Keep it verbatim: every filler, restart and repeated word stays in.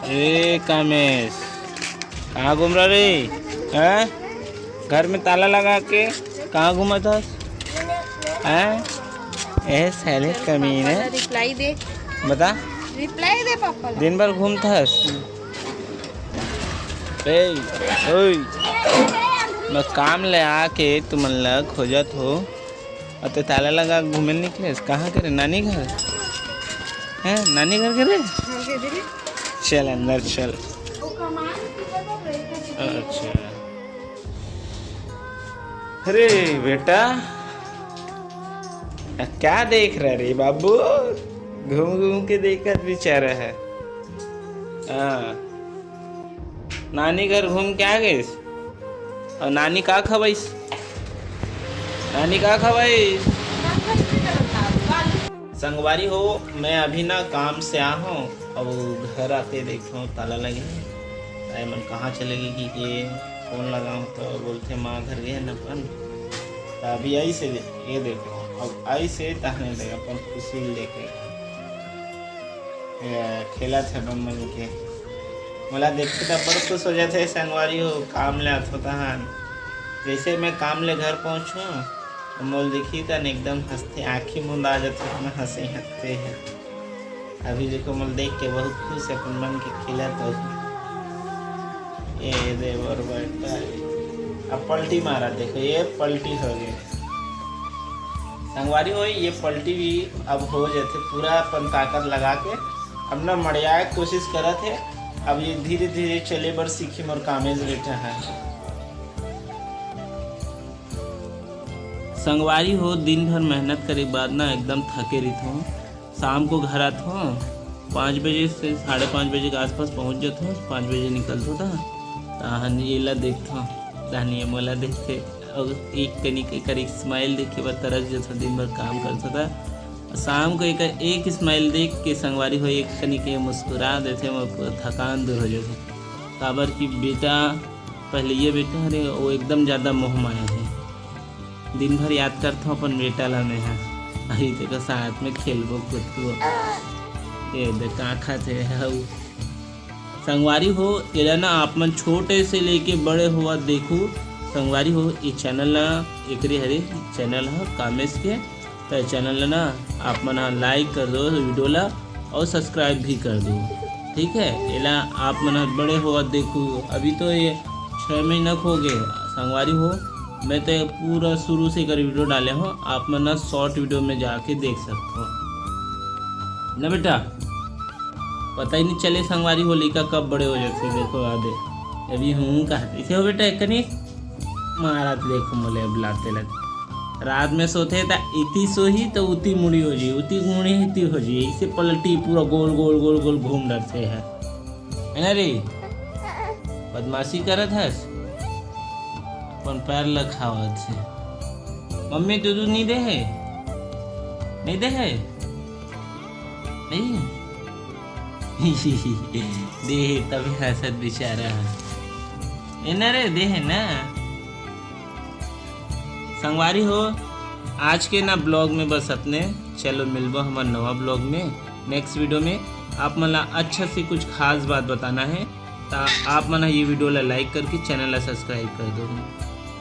ए कामेश, कहाँ घूम रहा रे? हैं? घर में ताला लगा के कहाँ घूमत हस? हैं? ए साले कमीने। रिप्लाई दे। बता। रिप्लाई दे पापा ला। दिन भर घूमत हस। ए, ओए। मैं काम ले आके तुमन ला खोजत हो। अउ ते ताला लगा के घूमे निकलेस? कहाँ के रे? नानी घर? हैं, नानी घर के रे? चल अंदर चल। अच्छा। अरे बेटा, क्या देख रहा रे बाबू? घूम घूम के देखत बेचारा है। हाँ। नानी घर घूम के आ गइस। अउ नानी का खवाइस? नानी का खवाइस? संगवारी हो, मैं अभी ना काम से आ हूँ, अब घर आते देखो ताला लगे हे। ताई मन कहाँ चले गे कि के फोन लगाऊँ तो बोलथे माँ घर गे हे न अपन। तो अभी आई से ये देखो, अब आई से तहने देख अपन खुशी देखे। ए, खेलत हे बम मन के। मोला देखथे त बड़ खुश हो जाथे संगवारी हो, काम ले आथो तहन। जैसे मैं काम ले घर पहुँचूँ, मोल दिखही तहन एकदम हंसथे, आँखी मुंदा जाथे, इतना हंसे हंसथे है। अभी देखो मोल देख के बहुत खुश है, अपन मन के खेलत हो। ए देवर बेटा, अब पलटी मारा, देखो ये पलटी हो गई। संगवारी हो, ये पलटी भी अब हो जाथे, पूरा अपन ताकत लगा के अब ना मड़ियाए के कोशिश करत हे। अब ये धीरे धीरे चले बर सीखी मोर कामेज बेटा है। संगवारी हो, दिन भर मेहनत करे के बाद ना एकदम थके रहिथों। शाम को घर आथों, पाँच बजे से साढ़े पाँच बजे के आसपास पहुँच जाथों, पाँच बजे निकलथों त तहन एला देखथों, तहन ये मोला देखथे। अउ एक कनिक एकर एक स्माइल देखे बर तरस जथों, दिन भर काम करथों त। शाम को एकर एक स्माइल देख के संगवारी हो एक कनिक ये मुस्कुरा देथे, मोर पूरा थकान दूर हो जाथे। काबर कि बेटा, पहले ये बेटा हरे, वो एकदम ज़्यादा मोह माया है। दिन भर याद करथों अपन बेटा ला मैं हा। अभी तेकर साथ में खेलबो कूदबो। ये देख का खाथे हऊ। संगवारी हो, एला ना आप मन छोटे से लेके बड़े होवत देखू। संगवारी हो, ये चैनल ना एकरे हरे, चैनल ह कामेश के। त चैनल ला ना आप मन ह लाइक कर दो वीडियो ला, और सब्सक्राइब भी कर दो, ठीक है। एला आप मन ह बड़े होवत देखू, अभी तो ये छः महीना के हो गए संगवारी हो। मैं तो पूरा शुरू से एकर वीडियो डाले हूँ, आप मन ह शॉर्ट वीडियो में जाके देख सकते हो ना बेटा। पता ही नहीं चले संगवारी हो, लइका कब बड़े हो जाथे। देखो याद है, अभी हूँ कहा इसे हो बेटा, एक कनी मारत देखो मोले अब लाते लग। रात में सोथे त इति सोही त उति मुड़ी हो जी, उति मुड़ी इति हो जी, इसे पलटी पूरा गोल गोल गोल गोल घूम डरथे है, है ना रे? बदमाशी करत हस, अपन पैर ल खावत हे। मम्मी दूध नहीं दे है, नहीं दे है, नहीं। दे हे तब हंसत बेचारा। ए ना रे, दे हे ना। संगवारी हो, आज के ना ब्लॉग में बस अतने। चलो मिलबो हमर नवा ब्लॉग में, नेक्स्ट वीडियो में। आप मन ला अच्छा से कुछ खास बात बताना है, त आप मन ह ये वीडियो ला लाइक करके चैनल ला सब्सक्राइब कर दो।